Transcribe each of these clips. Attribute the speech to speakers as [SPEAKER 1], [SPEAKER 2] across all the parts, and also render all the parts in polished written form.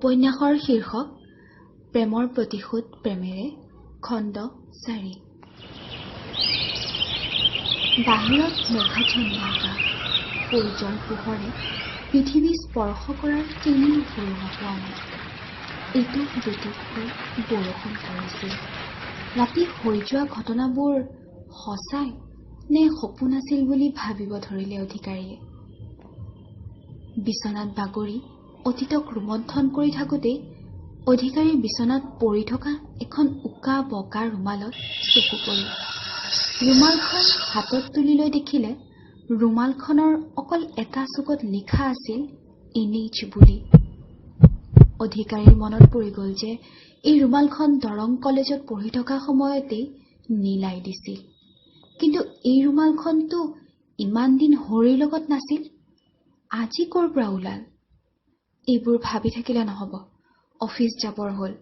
[SPEAKER 1] উপন্যাসৰ শীৰ্ষক প্ৰেমৰ প্ৰতিশোধ প্ৰেমেৰে, খণ্ড 4। বাহিৰত মেঘাচ্ছন্ন আকাশ, সূৰ্যৰ পোহৰে পৃথিৱী স্পৰ্শ কৰাৰ তেনেই সুৰুঙা পোৱা নাই। এটোপ দুটোপকৈ বৰষুণ পৰিছিল। ৰাতি হৈ যোৱা ঘটনাবোৰ সঁচাই নে সপোন আছিল বুলি ভাবিব ধৰিলে অধিকাৰীয়ে। বিচনাত বাগৰি অতীতক ৰোমন্থন কৰি থাকোঁতেই অধিকাৰীৰ বিচনাত পৰি থকা এখন উকা বগা ৰুমালত চকু পৰিল। ৰুমালখন হাতত তুলি লৈ দেখিলে ৰুমালখনৰ অকল এটা চুকত লিখা আছিল NH বুলি। অধিকাৰীৰ মনত পৰি গ'ল যে এই ৰুমালখন দৰং কলেজত পঢ়ি থকা সময়তেই নীলাই দিছিল। কিন্তু এই ৰুমালখনতো ইমান দিন হৰিৰ লগত নাছিল, আজি ক'ৰ পৰা ওলাল? এইবোৰ ভাবি থাকিলে নহ'ব, অফিচ যাবৰ হ'ল,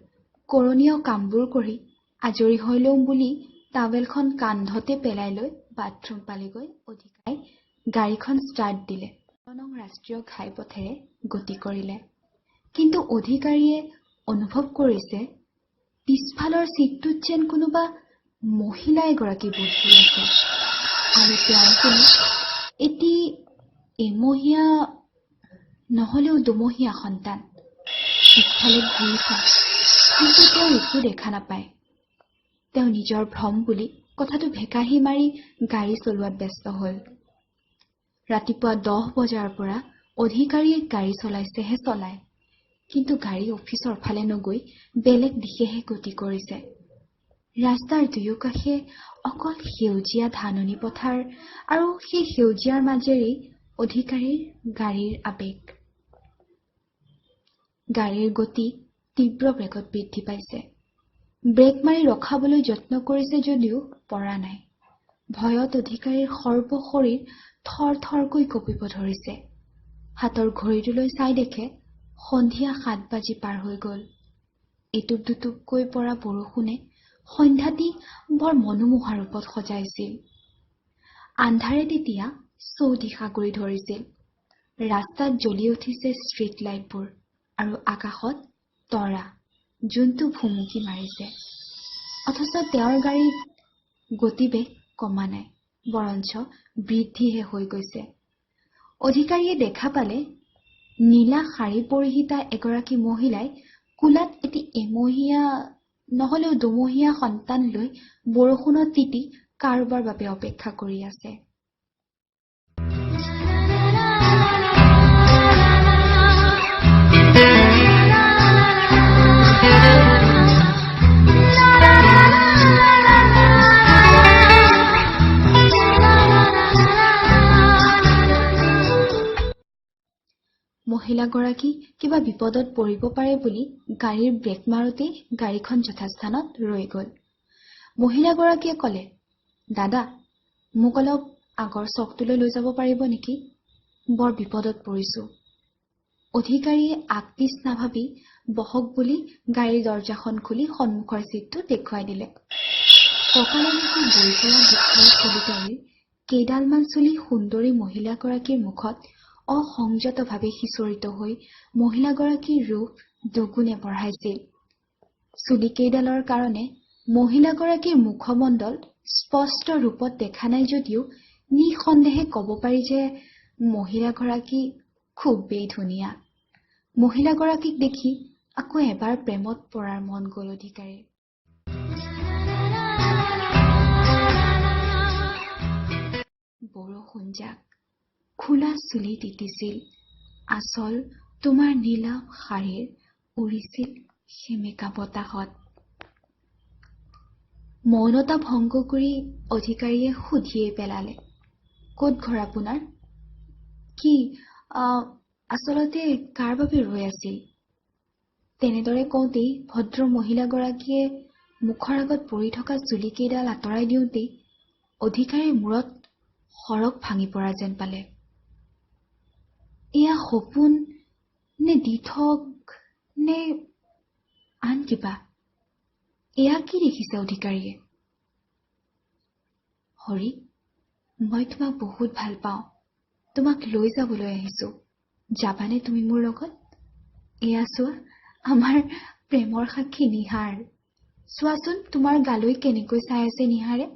[SPEAKER 1] কৰণীয় কামবোৰ কৰি আজৰি হৈ লওঁ বুলি টাৱেলখন কান্ধতে পেলাই লৈ বাথৰুম পালেগৈ। অধিকাই গাড়ীখন ষ্টাৰ্ট দিলে, নং ৰাষ্ট্ৰীয় ঘাইপথেৰে গতি কৰিলে। কিন্তু অধিকাৰীয়ে অনুভৱ কৰিছে পিছফালৰ চিটটোত যেন কোনোবা মহিলা এগৰাকী বহি আছে আৰু তেওঁৰ কোনো এটি এমহীয়া নহ'লেও দুমহীয়া সন্তান। পিছফালে ঘূৰি চায়, কিন্তু তেওঁ একো দেখা নাপায়। তেওঁ নিজৰ ভ্ৰম বুলি কথাটো ভেকাহি মাৰি গাড়ী চলোৱাত ব্যস্ত হ'ল। ৰাতিপুৱা 10 বজাৰ পৰা অধিকাৰীয়ে গাড়ী চলাইছেহে চলায়, কিন্তু গাড়ী অফিচৰ ফালে নগৈ বেলেগ দিশেহে গতি কৰিছে। ৰাস্তাৰ দুয়োকাষে অকল সেউজীয়া ধাননি পথাৰ আৰু সেই সেউজীয়াৰ মাজেৰেই অধিকাৰীৰ গাড়ীৰ আৱেগ। গাড়ীৰ গতি তীব্ৰ বেগত বৃদ্ধি পাইছে। ব্ৰেক মাৰি ৰখাবলৈ যত্ন কৰিছে যদিও পৰা নাই। ভয়ত অধিকাৰীৰ সৰ্বশৰীৰ থৰ থৰকৈ কঁপিব ধৰিছে। হাতৰ ঘড়ীটোলৈ চাই দেখে সন্ধিয়া 7 বাজি পাৰ হৈ গ'ল। এটোপ দুটোপকৈ পৰা বৰষুণে সন্ধ্যাটি বৰ মনোমোহা ৰূপত সজাইছিল। আন্ধাৰে তেতিয়া চৌদিশ আগুৰি ধৰিছিল। ৰাস্তাত জ্বলি উঠিছে ষ্ট্ৰীট লাইটবোৰ আৰু আকাশত তৰা জোনটো ভুমুকি মাৰিছে। অথচ তেওঁৰ গাড়ীৰ গতিবেগ কমা নাই, বৰঞ্চ বৃদ্ধিহে হৈ গৈছে। অধিকাৰীয়ে দেখা পালে নীলা শাৰী পৰিহিতা এগৰাকী মহিলাই কোলাত এটি এমহীয়া নহ'লেও দুমহীয়া সন্তান লৈ বৰষুণত তিতি কাৰোবাৰ বাবে অপেক্ষা কৰি আছে। মহিলাগৰাকী কিবা বিপদত পৰিব পাৰে বুলি গাড়ীৰ ব্ৰেক মাৰোঁতেই গাড়ীখন যথাস্থানত ৰৈ গ'ল। মহিলাগৰাকীয়ে ক'লে, দাদা, মোক অলপ আগৰ চকটোলৈ লৈ যাব পাৰিব নেকি? বৰ বিপদত পৰিছোঁ। অধিকাৰীয়ে আগ পিছ নাভাবি বহক বুলি গাড়ীৰ দৰ্জাখন খুলি সন্মুখৰ চিটটো দেখুৱাই দিলে। কঁকাললৈকে বৈ যোৱা দীঘল চুলিটাৰিৰ কেইডালমান চুলি সুন্দৰী মহিলাগৰাকীৰ মুখত অসংযতভাৱে সিঁচৰিত হৈ মহিলাগৰাকীৰ ৰূপ দুগুণে বঢ়াইছিল। চুলিকেইডালৰ কাৰণে মহিলাগৰাকীৰ মুখমণ্ডল স্পষ্ট ৰূপত দেখা নাই যদিও নিঃসন্দেহে ক'ব পাৰি যে মহিলাগৰাকী খুবেই ধুনীয়া। মহিলাগৰাকীক দেখি আকৌ এবাৰ প্ৰেমত পৰাৰ মন গ'ল অধিকাৰীৰ। বৰষুণ জাক, খোলা চুলি তিতিছিল, আচল তোমাৰ নীলা শাৰীৰ উৰিছিল সেমেকা বতাহত। মৌনতা ভংগ কৰি অধিকাৰীয়ে সুধিয়ে পেলালে, ক'ত ঘৰ আপোনাৰ? কি আচলতে কাৰ বাবে ৰৈ আছিল? তেনেদৰে কওঁতেই ভদ্ৰ মহিলাগৰাকীয়ে মুখৰ আগত পৰি থকা চুলিকেইডাল আঁতৰাই দিওঁতেই অধিকাৰীৰ মূৰত সৰগ ভাঙি পৰা যেন পালে। এয়া সপোন নে দিঠক নে আন কিবা? এয়া কি দেখিছে অধিকাৰীয়ে? হৰি, মই তোমাক বহুত ভাল পাওঁ, তোমাক লৈ যাবলৈ আহিছো, যাবানে তুমি মোৰ লগত? এয়া চোৱা, আমাৰ প্ৰেমৰ সাক্ষী নিহাৰ। চোৱাচোন, তোমাৰ গালৈ কেনেকৈ চাই আছে নিহাৰে।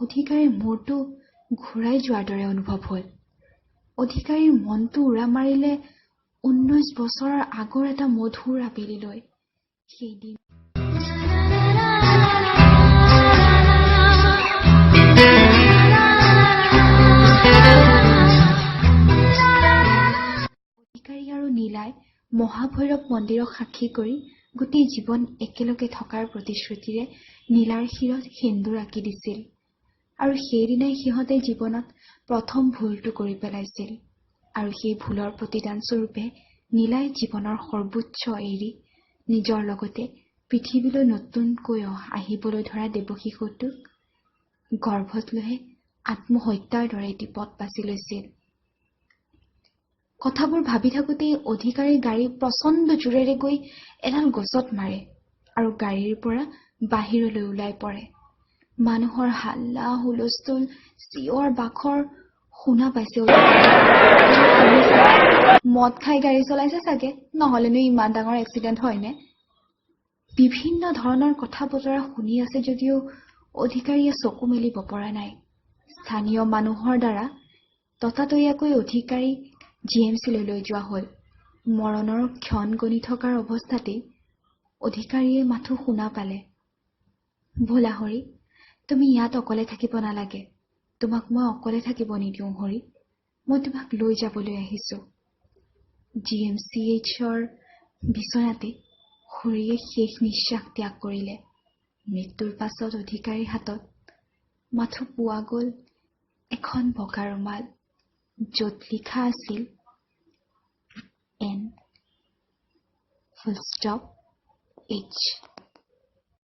[SPEAKER 1] অধিকাৰীৰ মূৰটো ঘূৰাই যোৱাৰ দৰে অনুভৱ হ'ল। অধিকাৰীৰ মনটো উৰা মাৰিলে 19 বছৰৰ আগৰ এটা মধুৰ আবেলিলৈ। সেইদিন অধিকাৰী আৰু নীলাই মহাভৈৰৱ মন্দিৰক সাক্ষী কৰি গোটেই জীৱন একেলগে থকাৰ প্ৰতিশ্ৰুতিৰে নীলাৰ শিৰত সেন্দুৰ আঁকি দিছিল। আৰু সেইদিনাই সিহঁতে জীৱনত প্ৰথম ভুলটো কৰি পেলাইছিল। আৰু সেই ভুলৰ প্ৰতিদানস্বৰূপে নীলাই জীৱনৰ সৰ্বোচ্চ এৰি নিজৰ লগতে পৃথিৱীলৈ নতুনকৈ আহিবলৈ ধৰা দেৱশিশুটোক গৰ্ভত লৈহে আত্মহত্যাৰ দৰে এটি পথ বাছি লৈছিল। কথাবোৰ ভাবি থাকোঁতেই অধিকাৰীৰ গাড়ী প্ৰচণ্ড জোৰেৰে গৈ এডাল গছত মাৰে আৰু গাড়ীৰ পৰা বাহিৰলৈ ওলাই পৰে। মানুহৰ হাল্লা হুলস্থুল, চিঞৰ বাখৰ শুনা পাইছে। মদ খাই গাড়ী চলাইছে চাগে, নহলেনো ইমান ডাঙৰ এক্সিডেণ্ট হয়নে? বিভিন্ন ধৰণৰ কথা বতৰা শুনি আছে যদিও অধিকাৰীয়ে চকু মেলিব পৰা নাই। স্থানীয় মানুহৰ দ্বাৰা ততাতৈয়াকৈ অধিকাৰী জিএমচিলৈ লৈ যোৱা হ'ল। মৰণৰ ক্ষণ গণি থকাৰ অৱস্থাতেই অধিকাৰীয়ে মাথো শুনা পালে, ব'লা হৰি, তুমি ইয়াত অকলে থাকিব নালাগে। তোমাক মই অকলে থাকিব নিদিওঁ হৰি, মই তোমাক লৈ যাবলৈ আহিছোঁ। জিএমচিএইচৰ বিচনাতে হৰিয়ে শেষ নিশ্বাস ত্যাগ কৰিলে। মৃত্যুৰ পাছত অধিকাৰীৰ হাতত মাথো পোৱা গ'ল এখন বগা ৰুমাল, য'ত লিখা আছিল এন ফুলষ্টপ এইচ।